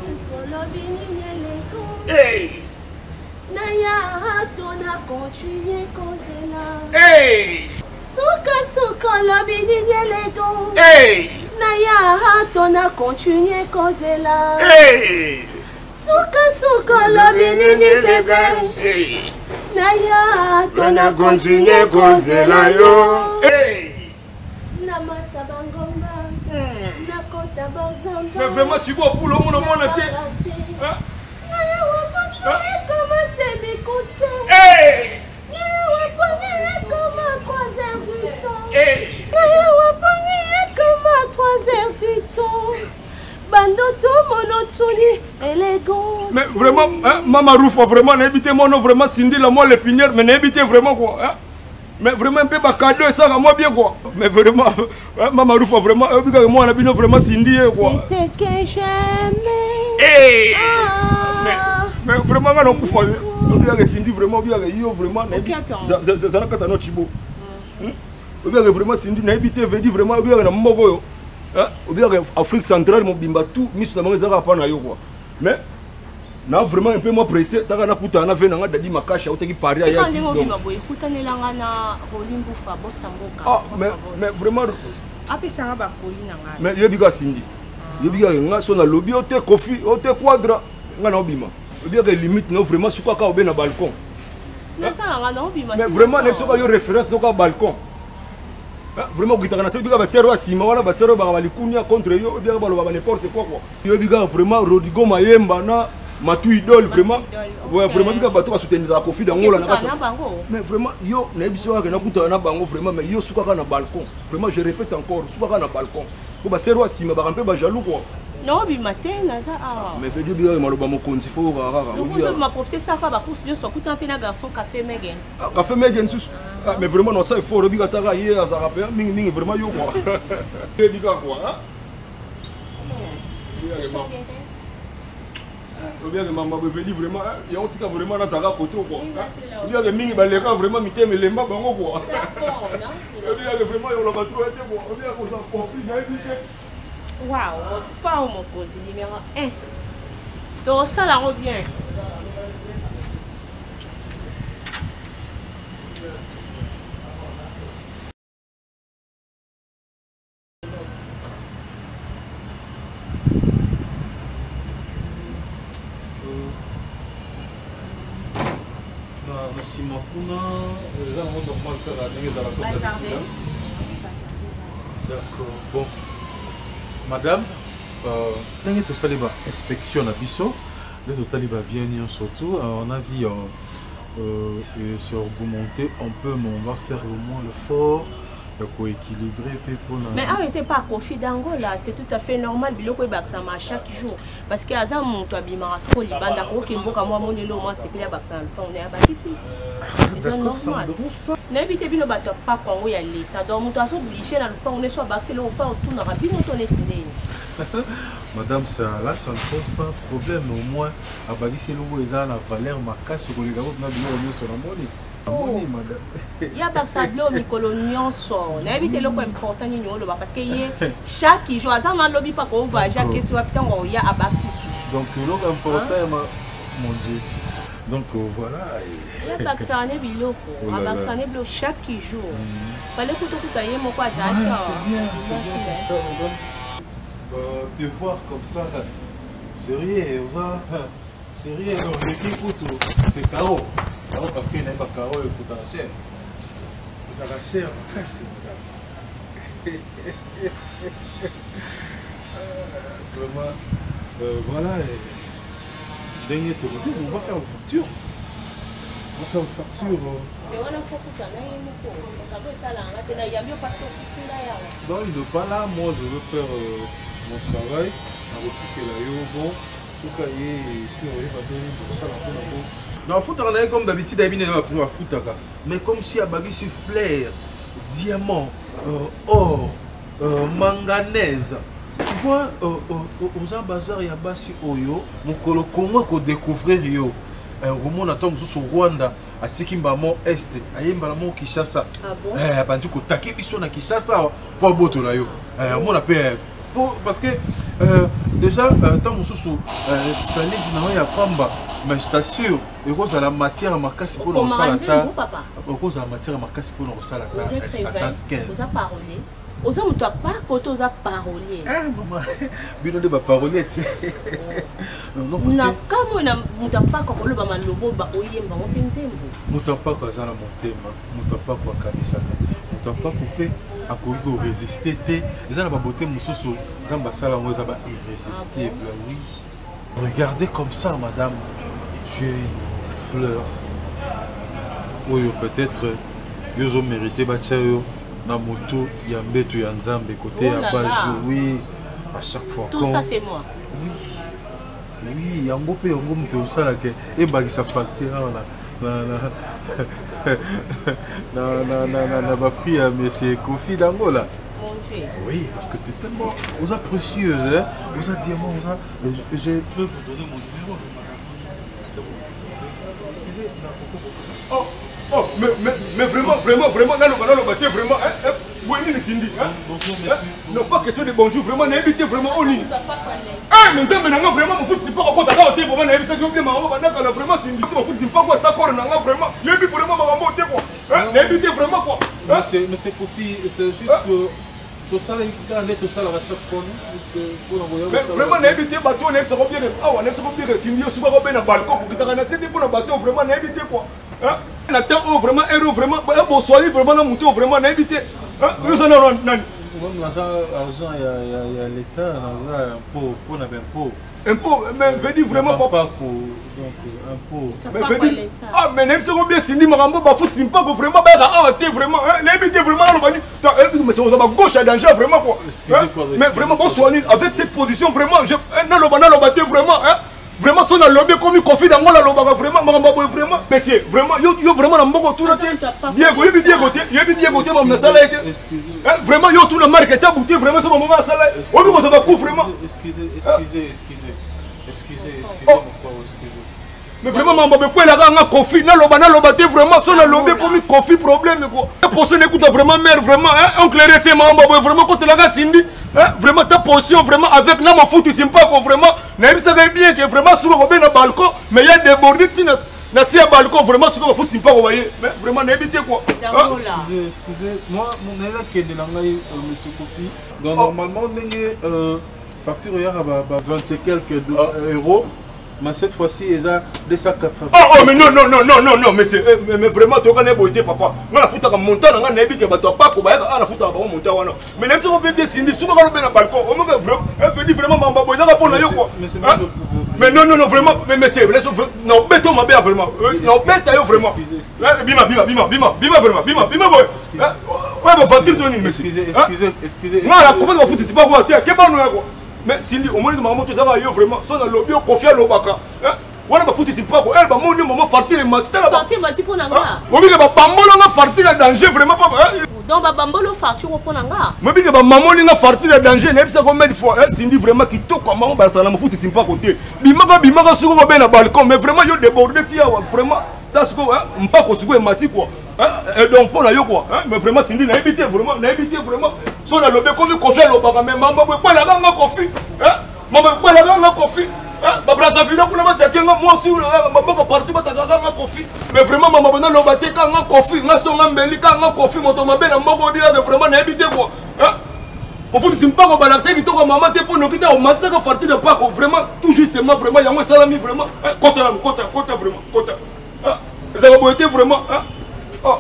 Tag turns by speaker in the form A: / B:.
A: Olobi nini eleko? Hey! Naya to na continue kozela.
B: Hey!
A: Suka suka olobi nini eleko?
B: Hey!
A: Naya to na continue kozela.
B: Hey!
A: Suka suka olobi nini bebe?
B: Hey!
A: Naya to
B: na continue kozela yo. Hey!
A: Namata bangomba, hmm. nakota bazamba.
B: Mais vraiment Chibo Apula omona mwana te.
A: Bandoto monotuni élégance.
B: Mais vraiment, hein, Mama Rufa, vraiment, nayebi te mono, vraiment, Cindy, la moi l'épinière, mais nayebi te vraiment quoi. Hein? Mais vraiment mpe bacadeau esalaka mwa bien quoi. Mais vraiment, hein, Mama Rufa, vraiment, oyebikaka mwana bino vraiment Cindy ye quoi.
A: C'était que j'aimais.
B: Hey! Ah. Mais vraiment, nga nakufa, obikaka Cindy, vraiment, obikaka yo vraiment, nayebi, zala kata no Chibo. Obikaka vraiment Cindy, nayebi te, vedi vraiment, obikaka na mboka oyo. Obikaka Afrique centrale mobimba tout, miso na bango ezalaka pa na yo quoi. Mais na vraiment un peu moins pressé taka nakutana na ve na nga Dadi Makasha autaki Paris ayaki
A: ndenge obima boye ekutanela nga na Roli Mbufa bosa mboka.
B: Ah, mais vraiment
A: apesa nga bakoli na ngai.
B: Mais yebi ka Cindy, yebi ka nga so na lobi ote Kofi ote Quadra nga na obima obi ka limite no vraiment suka ka obe na balcon.
A: Nasala nga na obima.
B: Mais vraiment na biso ka yo référence no ka balcon. Vraiment okitaka na se obika basero ya nsima wana basero baka balikunia contre yo obika baloba ba n'importe quoi quoi. Yobi kaka vraiment Rodrigo Mayemba na Matu Idole vraiment. Ouais, vraiment bika bato ba soutenir Kofi d'Angola na kati. Mais vraiment yo na biso kaka na kutana na bango vraiment mais yo suka kaka na balcon. Vraiment je répète encore suka kaka na balcon. Ko ba sero sima ba mpe ba jaloux quoi.
A: Non, bima te naza awa.
B: Mais veut dire bika maloba mokonzi faut kaka kaka.
A: Ozo ma profiter ça ka ba course nyonso kuta mpe na garçon café Megan.
B: Ah, café Megan susu. Ah, mais vraiment non ça il faut bika taka ye azaka pe mingi mingi vraiment yo quoi. Bika quoi hein. Obiake mama beveli vraiment yango tika vraiment nazalaka koto kua obiake mingi baleka vraiment mitema elemba bango kua obiake vraiment yoloba tro ete kua obiake oza conflit nayebi te.
A: Waouh, mopao mokonzi numéro 1 tosala yango bien.
C: Na nsima kuna eza yango normal kaka ndenge ezalaka comme d'habitude. D'accord. Bon, madame, ndenge tosali ba inspection na biso nde totali ba bien nyonso tout, on a vu et c'est augmenté un peu, mais on va faire au moins le fort ya koéquilibrer mpe mpona.
A: Mais awa eza epa Kofi d'Angola, c'est tout à fait normal biloko ebakisama chaque jour parce que aza moto abimaka trop libanda akoki mboka mwa moni eloko mwa asepeli abakisa na lopango na ye abakisi. Eza normal. Nayebi te bino bato ya pako yango ya leta, donc moto azoblige na lopango ne so abakisi eloko fa otunaka bino to neti ndeni.
C: Madame, ça, là, ça ne pose pas problème, mais au moins, abakisi eloko eza na valeur makasi koleka na biloko nyonso namoni. Namoni, madame.
A: Ya bakisa biloko mikolo nyonso. Nayebi te eloko important nini oloba parce que ye chaque jour aza na lobi pa kovoyage akesi wapi ntango oya abakisi susu.
C: Donc eloko important ya mon Dieu. Donc voilà.
A: Ya bakisaka ne biloko, abakisaka ne biloko chaque jour. Fallait kuta kuta ye moko azalaki
C: Ouais,
A: awa.
C: c'est bien, c'est bien comme ça, madame. Te voir comme ça, sérieux, oza sérieux, donc le kutu, c'est KO. KO parce qu'il n'aime pas KO et coûte cher. Coûte cher, makasi, madame. Vraiment, voilà. Et dernier tour, on va faire une facture. On va faire une facture.
A: Mais on a fait tout ça, là, il y a beaucoup. Ça veut dire, là, on a fait, là, il y a mieux parce que tout là, il y a.
C: Non, il n'est pas là. Moi, je veux faire mon travail. Un petit que là, yo, bon. Ce cahier, et puis on va donner pour ça, là, pour la peau. Non, faut t'en aller comme d'habitude, il y a pour la foot, là. Mais comme si Abagi c'est flair, diamant, or, manganèse. Tu vois, aux bazar, il y a Basi Oyo, Mokolo Congo ko découvrir yo. Romona tombe sous Rwanda, atiki mbamo Est, ayemba mo Kinshasa.
A: Ah bon?
C: Abandi ko taki biso na Kinshasa po botola yo. Mona pe Parce que déjà, ntango mosusu salive na yo ya pamba, mais je t'assure, ekozala matière makasi mpona kosala ta, okozala matière makasi mpona kosala ta Satan 15.
A: Oza parolier, oza moto apako to oza parolier?
C: Eh, mama, bino nde baparolier ti.
A: Na kamwe na moto apako akoloba malobo oyemba ngo mpe nzembo.
C: Moto apako aza na motema, moto apako akanisaka, moto apako mpe akoki korésister te. Eza na babote mosusu Nzambe asala yango, eza ba irrésistible. Oui, regardez comme ça, madame, tu es une fleur oyo peut-être yo ozomérite batya yo na motu ya mbeto ya Nzambe kote ya bajou. Oui, à chaque fois.
A: Tout ça, c'est moi?
C: Oui, yango mpe yango moto osalaka ebakisa facture awa na baprix ya monsieur Kofi Dangola.
A: Mon Dieu.
C: Oui, parce que tu es tellement oza précieuse, hein? Oza diamant, oza, je peux vous donner mon numéro, madame. Excusez.
B: Oh, mais vraiment, vraiment, vraiment, naloba, naloba te vraiment, hein, hein, boye nini, Cindy, hein?
C: Bonjour, monsieur.
B: Non, pas question de bonjour, vraiment, nayebi te vraiment o nini. Eh, mais Nzambe na nga, vraiment, mofuti mpako akota kaka te vraiment. Nayebisaki yo bien makambo bandakala vraiment, Cindy ti mofuti mpako asakore na nga vraiment. Yebi vraiment makambo te quoi. Nayebi te vraiment quoi.
C: Monsieur Kofi, c'est juste que tosalaki kaka nde tosalaka chaque fois mpona koya.
B: Mais vraiment, nayebi te bato oyo nayebisako bien awa, nayebisako bien, Cindy, yo sukaka obe na balcon, kokitaka na se te mpona bato. Vraiment, nayebi te quoi. Na temps oyo vraiment, heure oyo vraiment, boswali vraiment na motu oyo vraiment, nayebi te. Yoza nano nani?
C: Naza agent ya l'État, naza impôt, mpona baimpôt.
B: Impôt, mais veut dire vraiment
C: Bampako, donc impôt.
B: Mais veut dire, ah, mais nayebi soko bien, Cindy, makambo bafuti mpako vraiment bayaka awa te vraiment. Nayebi te vraiment naloba ni, mais oza bagauche ya danger vraiment quoi. Mais vraiment, boswani avec cette position vraiment, naloba, naloba te vraiment, hein. Vraiment, so nalobi ekomi Kofi Dango nalobaka vraiment makambo ya boye vraiment. Monsieur, vraiment, yo vraiment na mboka otuna te Diego, yebi Diego te, yebi Diego te, mamu nasala ye te vraiment. Yo otuna marke etabu te vraiment, so mamu asala ye oyebi kozwa baku vraiment.
C: Excusez, excusez, excusez, excusez, excusez, excusez.
B: Mais vraiment, mambo bekwelaka nga Kofi, naloba, naloba te vraiment. So nalobi ekomi Kofi problème quoi. Potion ekuta vraiment mare vraiment, oncle Rese, mambo boye vraiment kotelaka Cindy vraiment ta potion vraiment avec na mafutisi mpako vraiment. Nayebisaka bien ke vraiment suka kobe na balcon, mais ya débordé ntina na si ya balcon vraiment, suka bafutisi mpako baye, mais vraiment nayebi te quoi.
C: Excusez, excusez moi, nayelakende na ngai, monsieur Kofi. Donc normalement ndenge facture oyaka ba 20 et quelques euros, mais cette fois-ci eza 280.
B: Oh, oh, mais non, non, non, non, non, non, mais c'est mais vraiment, tokana boye te papa. Nga nafutaka montant na nga, nayebi ke bato ya pako bayaka awa, nafutaka bango montant wana. Mais nayebi soko mpe bien, Cindy, soki kaka na balcon omoke vraiment veut vraiment mamba boye ezaka mpo na yo quoi. Mais non, non, non, vraiment, mais monsieur, na obeto mabe ya vraiment, na obeta yo vraiment. Bima, bima, bima, bima, bima vraiment, bima, bima boye oyo baventure to nini, monsieur?
C: Excusez, excusez.
B: Nga na kofa bafutisi pako te, kebano ya quoi. Mais Cindy, omoni makambo tozaka yo vraiment, so nalobi yo Kofi alobaka wana bafutisi mpako ere bamoni mama fartile mati.
A: Tala mati mpo na nga.
B: Mobike babambolanga fartile ya danger vraiment papa.
A: Donc babambolo fartire mpo na nga?
B: Mobike bamamolinga fartile ya danger. Nayebisaka combien de fois, Cindy, vraiment kitoko mango balasala na mofutisi mpako te. Bimaka, bimaka soki okobe na balcon, mais vraiment yo déborde ti awa vraiment. Ta sikoyo mpako sikoyo emati quoi, donc mpo na yo quoi. Mais vraiment, Cindy, nayebi te vraiment, nayebi te vraiment. So nalobi ekomi Kofi alobaka, mais mama boye ekwelaka nga Kofi, mama ekwelaka nga Kofi. Babrazzaville kuna batake nga mwasi, maboko partout batakaka nga Kofi. Mais vraiment, mama boye naloba te ka nga Kofi, nga so nga mbeli ka nga Kofi moto mabe na mboka obiaka vraiment, nayebi te quoi. Mofutisi mpako balakisa kitoko mama te mpo noki te omatisaka farti de mpako vraiment tout justement vraiment yango esalami vraiment. Kota nanu, kota, kota vraiment, kota. Ezalaka boye te vraiment. Oh.